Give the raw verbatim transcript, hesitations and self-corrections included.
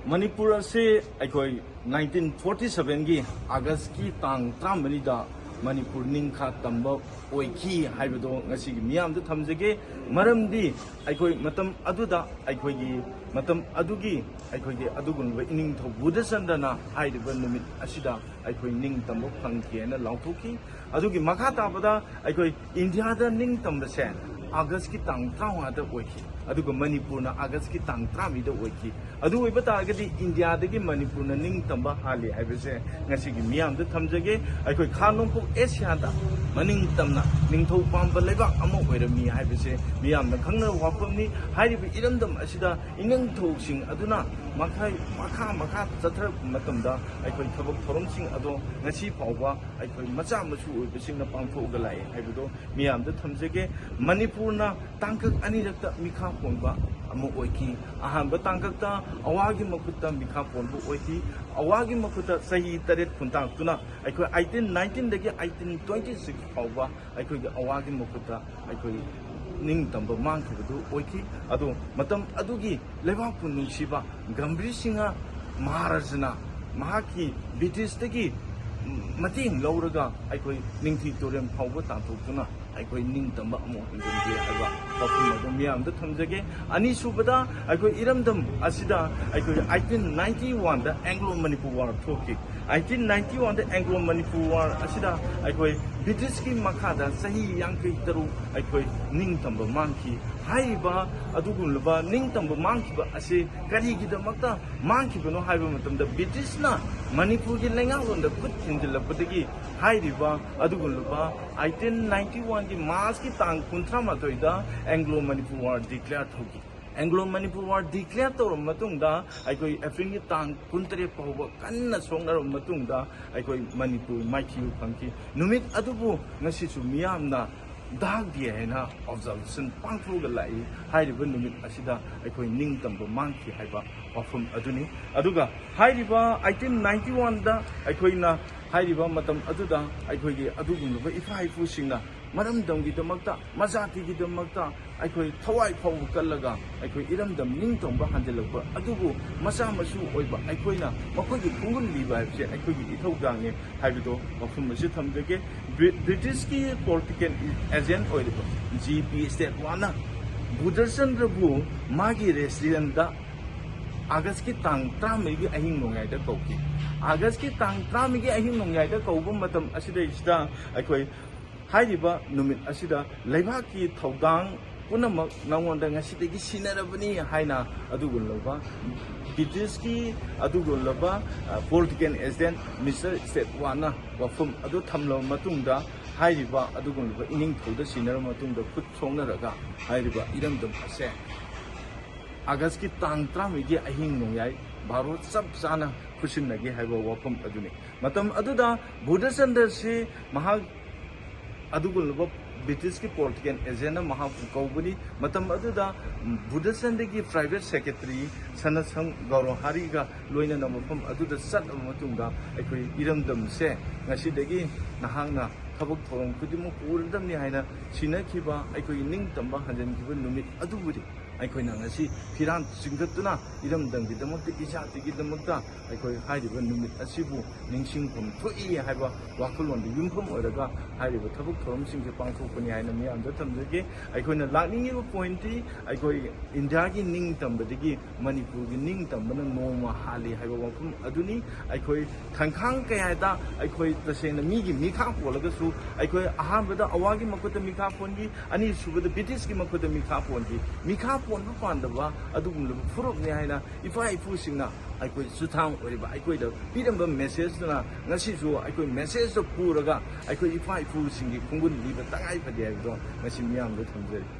ꯃꯅꯤꯄꯨꯔ ꯑꯁꯤ ꯑꯩꯈꯣꯏ nineteen forty ꯁꯚꯦꯟꯒꯤ ꯑꯥꯒꯁꯀꯤ ꯇꯥꯡ ꯇꯔꯥꯃꯔꯤꯗ ꯃꯅꯤꯄꯨꯔ ꯅꯤꯡꯈꯥ ꯇꯝꯕ ꯑꯣꯏꯈꯤ ꯍꯥꯏꯕꯗꯣ ꯉꯁꯤꯒꯤ ꯃꯤꯌꯥꯝꯗ ꯊꯝꯖꯒꯦ꯫ ꯃꯔꯝꯗꯤ ꯑꯩꯈꯣꯏ ꯃꯇꯝ ꯑꯗꯨꯗ ꯑꯩꯈꯣꯏꯒꯤ ꯃꯇꯝ ꯑꯗꯨꯒꯤ ꯑꯩꯈꯣꯏꯒꯤ ꯑꯗꯨꯒꯨꯝꯂꯕ ꯏꯅꯤꯡꯊꯧ ꯕꯨꯙꯆꯟꯗ꯭ꯔꯅ ꯍꯥꯏꯔꯤꯕ ꯅꯨꯃꯤꯠ ꯑꯁꯤꯗ ꯑꯩꯈꯣꯏ ꯅꯤꯡꯇꯝꯕ ꯐꯪꯈꯤ ꯍꯥꯏꯅ ꯂꯥꯎꯊꯣꯛꯈꯤ꯫ ꯑꯗꯨꯒꯤ ꯃꯈꯥ ꯇꯥꯕꯗ ꯑꯩꯈꯣꯏ ꯏꯟꯗꯤꯌꯥꯗ ꯅꯤꯡꯇꯝꯕꯁꯦ ꯑꯥꯒꯁꯀꯤ ꯇꯥꯡ ꯇꯔꯥꯃꯉꯥꯗ ꯑꯣꯏꯈꯤ, ꯑꯗꯨꯒ ꯃꯅꯤꯄꯨꯔꯅ ꯑꯥꯒꯁꯀꯤ ꯇꯥꯡ ꯇꯔꯥꯃꯔꯤꯗ ꯑꯣꯏꯈꯤ꯫ ꯑꯗꯨ ꯑꯣꯏꯕ ꯇꯥꯔꯒꯗꯤ ꯏꯟꯗꯤꯌꯥꯗꯒꯤ ꯃꯅꯤꯄꯨꯔꯅ ꯅꯤꯡꯇꯝꯕ ꯍꯥꯜꯂꯤ ꯍꯥꯏꯕꯁꯦ ꯉꯁꯤꯒꯤ ꯃꯤꯌꯥꯝꯗ ꯊꯝꯖꯒꯦ꯫ ꯑꯩꯈꯣꯏ ꯈꯥ ꯅꯣꯡꯄꯣꯛ ꯑꯦꯁꯤꯌꯥꯗ ꯃꯅꯤꯡ ꯇꯝꯅ ꯅꯤꯡꯊꯧ ꯄꯥꯟꯕ ꯂꯩꯕꯥꯛ ꯑꯃ ꯑꯣꯏꯔꯝꯃꯤ ꯍꯥꯏꯕꯁꯦ ꯃꯤꯌꯥꯝꯅ ꯈꯪꯅꯕ ꯋꯥꯐꯝꯅꯤ꯫ ꯍꯥꯏꯔꯤꯕ ꯏꯔꯝꯗꯝ ꯑꯁꯤꯗ ꯏꯅꯤꯡꯊꯧꯁꯤꯡ ꯑꯗꯨꯅ ꯃꯈꯥ ꯃꯈꯥ ꯃꯈꯥ ꯆꯠꯊꯔꯛꯄ ꯃꯇꯝꯗ ꯑꯩꯈꯣꯏ ꯊꯕꯛ ꯊꯧꯔꯝꯁꯤꯡ ꯑꯗꯣ ꯉꯁꯤ ꯐꯥꯎꯕ ꯑꯩꯈꯣꯏ ꯃꯆꯥ ꯃꯁꯨ ꯑꯣꯏꯕꯁꯤꯡꯅ ꯄꯥꯡꯊꯣꯛꯑꯒ ꯂꯥꯛꯑꯦ ꯍꯥꯏꯕꯗꯣ ꯃꯤꯌꯥꯝꯗ ꯊꯝꯖꯒꯦ꯫ ꯃꯅꯤꯄꯨꯔꯅ ꯇꯥꯡꯀꯛ ꯑꯅꯤꯔꯛꯇ ꯃꯤꯈꯥ ꯄꯣꯟꯕ ꯑꯃ ꯑꯣꯏꯈꯤ꯫ ꯑꯍꯥꯟꯕ ꯇꯥꯡꯀꯛꯇ ꯑꯋꯥꯒꯤ ꯃꯈꯨꯠꯇ ꯃꯤꯈꯥ ꯄꯣꯟꯕ ꯑꯣꯏꯈꯤ꯫ ꯑꯋꯥꯒꯤ ꯃꯈꯨꯠꯇ ꯆꯍꯤ ꯇꯔꯦꯠ ꯈꯨꯟꯇꯥꯛꯇꯨꯅ ꯑꯩꯈꯣꯏ ꯑꯩꯇꯤꯟ ꯅꯥꯏꯟꯇꯤꯟꯗꯒꯤ ꯑꯩꯇꯤꯟ ꯇ꯭ꯋꯦꯟꯇꯤ ꯁꯤꯛꯁ ꯐꯥꯎꯕ ꯑꯩꯈꯣꯏꯒꯤ ꯑꯋꯥꯒꯤ ꯃꯈꯨꯠꯇ ꯑꯩꯈꯣꯏ ꯅꯤꯡꯇꯝꯕ ꯃꯥꯡꯈꯤꯕꯗꯨ ꯑꯣꯏꯈꯤ꯫ ꯑꯗꯣ ꯃꯇꯝ ꯑꯗꯨꯒꯤ ꯂꯩꯕꯥꯛꯄꯨ ꯅꯨꯡꯁꯤꯕ ꯒꯝꯚꯤꯔ ꯁꯤꯡꯍ ꯃꯍꯥꯔꯥꯖꯅ ꯃꯍꯥꯛꯀꯤ ꯕ꯭ꯔꯤꯇꯤꯁꯇꯒꯤ ꯃꯇꯦꯡ ꯂꯧꯔꯒ ꯑꯩꯈꯣꯏ ꯅꯤꯡꯊꯤ ꯇꯨꯔꯦꯜ ꯐꯥꯎꯕ ꯇꯥꯟꯊꯣꯛꯇꯨꯅ ꯑꯩꯈꯣꯏ ꯅꯤꯡꯇꯝꯕ ꯑꯃꯨꯛ ꯍꯟꯖꯤꯟꯒꯦ ꯍꯥꯏꯕ ꯋꯥꯐꯝ ꯑꯗꯨ ꯃꯤꯌꯥꯝꯗ ꯊꯝꯖꯒꯦ꯫ ꯑꯅꯤꯁꯨꯕꯗ ꯑꯩꯈꯣꯏ ꯏꯔꯝꯗꯝ ꯑꯁꯤꯗ ꯑꯩꯈꯣꯏ ꯑꯩꯇꯤꯟ ꯅꯥꯏꯟꯇꯤ ꯋꯥꯟꯗ ꯑꯦꯡꯒ꯭ꯂꯣ ꯃꯅꯤꯄꯨꯔ ꯋꯥꯔ ꯊꯣꯛꯈꯤ꯫ ꯑꯩꯇꯤꯟ ꯅꯥꯏꯟꯇꯤ ꯋꯥꯟꯗ ꯑꯦꯡꯒ꯭ꯂꯣ ꯃꯅꯤꯄꯨꯔ ꯋꯥꯔ ꯑꯁꯤꯗ ꯑꯩꯈꯣꯏ ꯕ꯭ꯔꯤꯇꯤꯁꯀꯤ ꯃꯈꯥꯗ ꯆꯍꯤ ꯌꯥꯡꯈꯩ ꯇꯔꯨꯛ ꯑꯩꯈꯣꯏ ꯅꯤꯡꯇꯝꯕ ꯃꯥꯡꯈꯤ꯫ ꯍꯥꯏꯔꯤꯕ ꯑꯗꯨꯒꯨꯝꯂꯕ ꯅꯤꯡꯇꯝꯕ ꯃꯥꯡꯈꯤꯕ ꯑꯁꯤ ꯀꯔꯤꯒꯤꯗꯃꯛꯇ ꯃꯥꯡꯈꯤꯕꯅꯣ ꯍꯥꯏꯕ ꯃꯇꯝꯗ ꯕ꯭ꯔꯤꯇꯤꯁꯅ ꯃꯅꯤꯄꯨꯔꯒꯤ ꯂꯩꯉꯥꯛꯂꯣꯟꯗ ꯈꯨꯠ ꯊꯤꯟꯖꯤꯜꯂꯛꯄꯗꯒꯤ ꯍꯥꯏꯔꯤꯕ ꯑꯗꯨꯒꯨꯝꯂꯕ ꯑꯩꯇꯤꯟ ꯅꯥꯏꯟꯇꯤ ꯋꯥꯟꯒꯤ ꯃꯥꯔꯆꯀꯤ ꯇꯥꯡ ꯀꯨꯟꯊ꯭ꯔꯥ ꯃꯥꯊꯣꯏꯗ ꯑꯦꯡꯒ꯭ꯂꯣ ꯃꯅꯤꯄꯨꯔ ꯋꯥꯔ ꯗꯤꯀ꯭ꯂꯦꯌꯔ ꯇꯧꯈꯤ꯫ ꯑꯦꯡꯒ꯭ꯂꯣ ꯃꯅꯤꯄꯨꯔ ꯋꯥꯔ ꯗꯤꯀ꯭ꯂꯦꯌꯔ ꯇꯧꯔꯕ ꯃꯇꯨꯡꯗ ꯑꯩꯈꯣꯏ ꯑꯦꯄ꯭ꯔꯤꯜꯒꯤ ꯇꯥꯡ ꯀꯨꯟꯇꯔꯦꯠ ꯐꯥꯎꯕ ꯀꯟꯅ ꯁꯣꯛꯅꯔꯕ ꯃꯇꯨꯡꯗ ꯑꯩꯈꯣꯏ ꯃꯅꯤꯄꯨꯔ ꯃꯥꯏꯊꯤꯕ ꯐꯪꯈꯤ꯫ ꯅꯨꯃꯤꯠ ꯑꯗꯨꯕꯨ ꯉꯁꯤꯁꯨ ꯃꯤꯌꯥꯝꯅ ꯗꯥꯛ ꯗꯦ ꯍꯥꯏꯅ ꯑꯣꯕꯖꯥꯔꯕꯦꯁꯟ ꯄꯥꯡꯊꯣꯛꯑꯒ ꯂꯥꯛꯏ꯫ ꯍꯥꯏꯔꯤꯕ ꯅꯨꯃꯤꯠ ꯑꯁꯤꯗ ꯑꯩꯈꯣꯏ ꯅꯤꯡꯇꯝꯕ ꯃꯥꯡꯈꯤ ꯍꯥꯏꯕ ꯋꯥꯐꯝ ꯑꯗꯨꯅꯤ꯫ ꯑꯗꯨꯒ ꯍꯥꯏꯔꯤꯕ ꯑꯩꯇꯤꯟ ꯅꯥꯏꯟꯇꯤ ꯋꯥꯟꯗ ꯑꯩꯈꯣꯏꯅ ꯍꯥꯏꯔꯤꯕ ꯃꯇꯝ ꯑꯗꯨꯗ ꯑꯩꯈꯣꯏꯒꯤ ꯑꯗꯨꯒꯨꯝꯂꯕ ꯏꯄꯥ ꯏꯄꯨꯁꯤꯡꯅ ꯃꯔꯝꯗꯝꯒꯤꯗꯃꯛꯇ, ꯃꯖꯥꯇꯤꯒꯤꯗꯃꯛꯇ ꯑꯩꯈꯣꯏ ꯊꯋꯥꯏ ꯐꯥꯎꯕ ꯀꯠꯂꯒ ꯑꯩꯈꯣꯏ ꯏꯔꯝꯗꯝ ꯅꯤꯡꯇꯝꯕ ꯍꯟꯖꯤꯜꯂꯛꯄ ꯑꯗꯨꯕꯨ ꯃꯆꯥ ꯃꯁꯨ ꯑꯣꯏꯕ ꯑꯩꯈꯣꯏꯅ ꯃꯈꯣꯏꯒꯤ ꯈꯣꯡꯒꯨꯜ ꯂꯤꯕ ꯍꯥꯏꯕꯁꯦ ꯑꯩꯈꯣꯏꯒꯤ ꯏꯊꯧꯗꯥꯡꯅꯤ ꯍꯥꯏꯕꯗꯣ ꯋꯥꯐꯝ ꯑꯁꯤ ꯊꯝꯖꯒꯦ꯫ ꯕ꯭ꯔꯤ-, ꯕ꯭ꯔꯤꯇꯤꯁꯀꯤ ꯄꯣꯂꯤꯇꯤꯀꯦꯜ ꯑꯦꯖꯦꯟ ꯑꯣꯏꯔꯤꯕ ꯖꯤ ꯄꯤ ꯁꯦꯠꯋꯥꯅ ꯕꯨꯙꯆꯟꯗ꯭ꯔꯕꯨ ꯃꯥꯒꯤ ꯔꯦꯁꯤꯗꯦꯟꯗ ꯑꯥꯒꯁꯀꯤ ꯇꯥꯡ ꯇꯔꯥꯃꯔꯤꯒꯤ ꯑꯍꯤꯡ ꯅꯣꯡꯌꯥꯏꯗ ꯀꯧꯈꯤ꯫ ꯑꯥꯒꯁꯀꯤ ꯇꯥꯡ ꯇꯔꯥꯃꯔꯤꯒꯤ ꯑꯍꯤꯡ ꯅꯣꯡꯌꯥꯏꯗ ꯀꯧꯕ ꯃꯇꯝ ꯑꯁꯤꯗꯩꯁꯤꯗ ꯑꯩꯈꯣꯏ ꯍꯥꯏꯔꯤꯕ ꯅꯨꯃꯤꯠ ꯑꯁꯤꯗ ꯂꯩꯕꯥꯛꯀꯤ ꯊꯧꯗꯥꯡ ꯄꯨꯝꯅꯃꯛ ꯅꯉꯣꯟꯗ ꯉꯁꯤꯗꯒꯤ ꯁꯤꯟꯅꯔꯕꯅꯤ ꯍꯥꯏꯅ ꯑꯗꯨꯒꯨꯝꯂꯕ ꯕ꯭ꯔꯤꯇꯤꯁꯀꯤ ꯑꯗꯨꯒꯨꯝꯂꯕ, ꯑ, ꯄꯣꯂꯤꯇꯤꯀꯦꯜ ꯑꯦꯖꯦꯟ ꯃꯤꯁꯇꯔ ꯁꯦꯠꯋꯥꯅ ꯋꯥꯐꯝ ꯑꯗꯨ ꯊꯝꯂꯕ ꯃꯇꯨꯡꯗ, ꯍꯥꯏꯔꯤꯕ ꯑꯗꯨꯒꯨꯝꯂꯕ ꯏꯅꯤꯡꯊꯧꯗ ꯁꯤꯟꯅꯔꯕ ꯃꯇꯨꯡꯗ ꯈꯨꯠ ꯁꯣꯛꯅꯔꯒ ꯍꯥꯏꯔꯤꯕ ꯏꯔꯝꯗꯝ ꯑꯁꯦ ꯑꯥꯒꯁꯀꯤ ꯇꯥꯡ ꯇꯔꯥꯃꯔꯤꯒꯤ ꯑꯍꯤꯡ ꯅꯣꯡꯌꯥꯏ ꯚꯥꯔꯣ ꯆꯞ ꯆꯥꯅ ꯈꯨꯠꯁꯤꯟꯅꯒꯦ ꯍꯥꯏꯕ ꯋꯥꯐꯝ ꯑꯗꯨꯅꯤ꯫ ꯃꯇꯝ ꯑꯗꯨꯗ ꯕꯨꯙꯆꯟꯗ꯭ꯔꯁꯤ ꯃꯍꯥꯛ ꯑꯗꯨꯒꯨꯝꯂꯕ ꯕ꯭ꯔꯤꯇꯤꯁꯀꯤ ꯄꯣꯂꯤꯇꯤꯀꯦꯜ ꯑꯦꯖꯦꯟꯅ ꯃꯍꯥꯛꯄꯨ ꯀꯧꯕꯅꯤ꯫ ꯃꯇꯝ ꯑꯗꯨꯗ ꯕꯨꯙꯆꯟꯗ꯭ꯔꯒꯤ ꯄ꯭ꯔꯥꯏꯚꯦꯠ ꯁꯦꯀ꯭ꯔꯦꯇꯔꯤ ꯁꯅꯥꯁꯪ ꯒꯧꯔꯍꯥꯔꯤꯒ ꯂꯣꯏꯅꯅ ꯃꯐꯝ ꯑꯗꯨꯗ ꯆꯠꯂꯕ ꯃꯇꯨꯡꯗ ꯑꯩꯈꯣꯏ ꯏꯔꯝꯗꯝꯁꯦ ꯉꯁꯤꯗꯒꯤ ꯅꯍꯥꯛꯅ ꯊꯕꯛ ꯊꯧꯔꯝ ꯈꯨꯗꯤꯡꯃꯛ ꯄꯨꯔꯗꯕꯅꯤ ꯍꯥꯏꯅ ꯁꯤꯟꯅꯈꯤꯕ, ꯑꯩꯈꯣꯏꯒꯤ ꯅꯤꯡꯇꯝꯕ ꯍꯟꯖꯤꯟꯈꯤꯕ ꯅꯨꯃꯤꯠ ꯑꯗꯨꯕꯨꯗꯤ ꯑꯩꯈꯣꯏꯅ ꯉꯁꯤ ꯐꯤꯔꯥꯟ ꯆꯤꯡꯈꯠꯇꯨꯅ ꯏꯔꯝꯗꯝꯒꯤꯗꯃꯛꯇ, ꯏꯖꯥꯇꯤꯒꯤꯗꯃꯛꯇ ꯑꯩꯈꯣꯏ ꯍꯥꯏꯔꯤꯕ ꯅꯨꯃꯤꯠ ꯑꯁꯤꯕꯨ ꯅꯤꯡꯁꯤꯡꯐꯝ ꯊꯣꯛꯏ ꯍꯥꯏꯕ ꯋꯥꯈꯜꯂꯣꯟꯗ ꯌꯨꯝꯐꯝ ꯑꯣꯏꯔꯒ ꯍꯥꯏꯔꯤꯕ ꯊꯕꯛ ꯊꯧꯔꯝꯁꯤꯡꯁꯦ ꯄꯥꯡꯊꯣꯛꯄꯅꯤ ꯍꯥꯏꯅ ꯃꯤꯌꯥꯝꯗ ꯊꯝꯖꯒꯦ꯫ ꯑꯩꯈꯣꯏꯅ ꯂꯥꯛꯅꯤꯡꯉꯤꯕ ꯄꯣꯏꯟꯠꯇꯤ ꯑꯩꯈꯣꯏ ꯏꯟꯗꯤꯌꯥꯒꯤ ꯅꯤꯡꯇꯝꯕꯗꯒꯤ ꯃꯅꯤꯄꯨꯔꯒꯤ ꯅꯤꯡꯇꯝꯕꯅ ꯅꯣꯡꯃ ꯍꯥꯜꯂꯤ ꯍꯥꯏꯕ ꯋꯥꯐꯝ ꯑꯗꯨꯅꯤ꯫ ꯑꯩꯈꯣꯏ ꯈꯪꯈꯥꯡ ꯀꯌꯥꯗ ꯑꯩꯈꯣꯏ ꯇꯁꯦꯡꯅ ꯃꯤꯒꯤ ꯃꯤꯈꯥ ꯄꯣꯜꯂꯒꯁꯨ ꯑꯩꯈꯣꯏ ꯑꯍꯥꯟꯕꯗ ꯑꯋꯥꯒꯤ ꯃꯈꯨꯠꯇ ꯃꯤꯈꯥ ꯄꯣꯟꯈꯤ, ꯑꯅꯤꯁꯨꯕꯗ ꯕ꯭ꯔꯤꯇꯤꯁꯀꯤ ꯃꯈꯨꯠꯇ ꯃꯤꯈꯥ ꯄꯣꯟꯈꯤ꯫ ꯃꯤꯈꯥ ꯄꯣꯟꯕ ꯄꯥꯟꯗꯕ ꯑꯗꯨꯒꯨꯝꯂꯕ ꯐꯨꯔꯨꯞꯅꯤ ꯍꯥꯏꯅ ꯏꯄꯥ ꯏꯄꯨꯁꯤꯡꯅ ꯑꯩꯈꯣꯏ ꯆꯨꯊꯥꯡ ꯑꯣꯏꯔꯤꯕ ꯑꯩꯈꯣꯏꯗ ꯄꯤꯔꯝꯕ ꯃꯦꯁꯦꯖꯇꯨꯅ ꯉꯁꯤꯁꯨ ꯑꯩꯈꯣꯏ ꯃꯦꯁꯦꯖꯇꯣ ꯄꯨꯔꯒ ꯑꯩꯈꯣꯏ ꯏꯄꯥ ꯏꯄꯨꯁꯤꯡꯒꯤ ꯈꯣꯡꯒꯨꯜ ꯂꯤꯕ ꯇꯉꯥꯏ ꯐꯗꯦ ꯍꯥꯏꯕꯗꯣ ꯉꯁꯤ ꯃꯤꯌꯥꯝꯗ ꯊꯝꯖꯔꯤ꯫